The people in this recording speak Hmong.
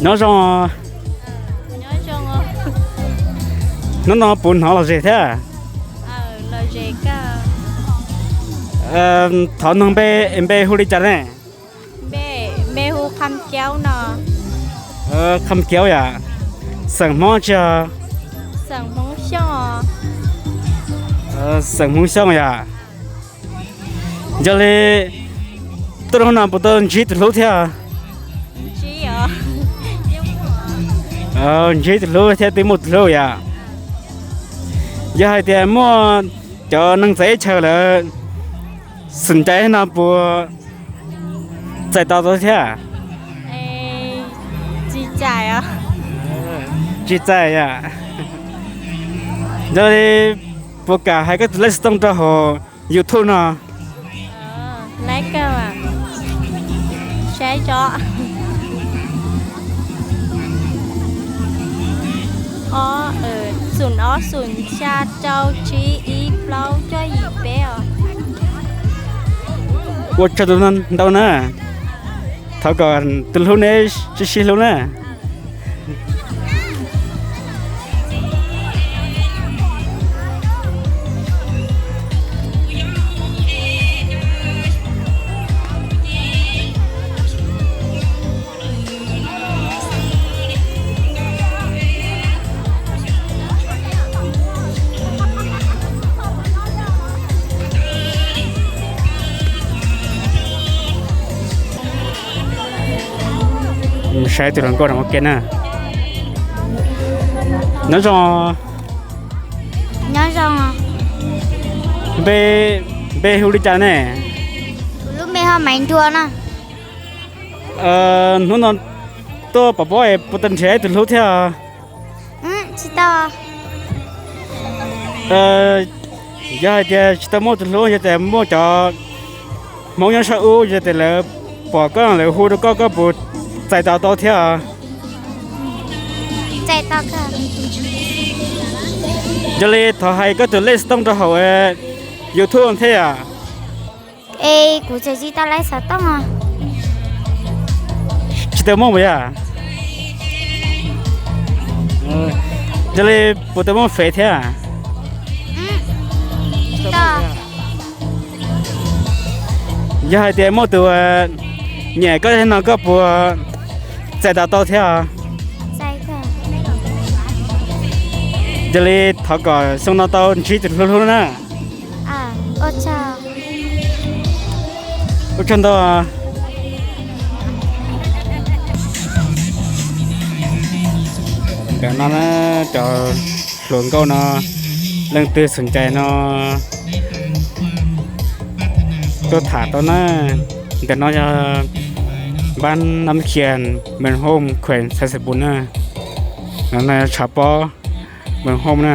Nyob zoo. Hnub no puas hnov lom zem thiab? Thov nug npe, npe hu li cas ne? Kham Kiaub yam. Xeem Hmoob tsi? Xeem Hmoob Xyooj yam. Yog li tuaj rau hnub no puas tau ntsib tus hlub thiab? Ntsib tus hlub thiab twb muaj tus hlub yam. Yog hais tias muaj cov neeg txawv teb chaws lawv xom cai no puas txais tau tau thiab? Tsis txais yam. Yog li puas kam hais koj tus lej xov tooj rau hauv YouTube no? Xoom ob xoom xya rau tsib ib plaub cuaj yim peb os. Ua tsaug ntau na. Thov kom tus hlub neb sib sib hlub na. Saib tus hluas nkauj no ua ke na. Nyob zoo. Npe, npe hu li cas ne? Lub npe hu Maiv Nruas na. Hnub no tuaj pom pob es puas tau nrhiav ib tug hlub thiab? Tsis tau. Yog hais tias tsis tau muaj tus hlub, yog tias muaj cov Hmoob nyob sab ub yog tias lawv pom koj lawv hu rau koj, koj puas txais tau tau thiab? Yog li thov hais koj tus lej xov tooj rau hauv YouTube thiab yom. Es kuv tseem tsis tau lej xov tooj. Tsis tau muaj puas yog? Yog li puas tau muaj fev thiab? Yog hais tias muaj tus nyiam koj no koj puas txais tau tau thiab? Yog li thov kom xyoo no tau ntsib tus hlub hlub na. Ua tsaug ntau. Ntawm no na, cov hluas nkauj no, leej twg xom cai no tuaj tham tau na. Ntawm no yog npab Nam Khias, Mees Hooj, khuem Xais Xais Pus na. No yog tshav pob Mees Hooj na.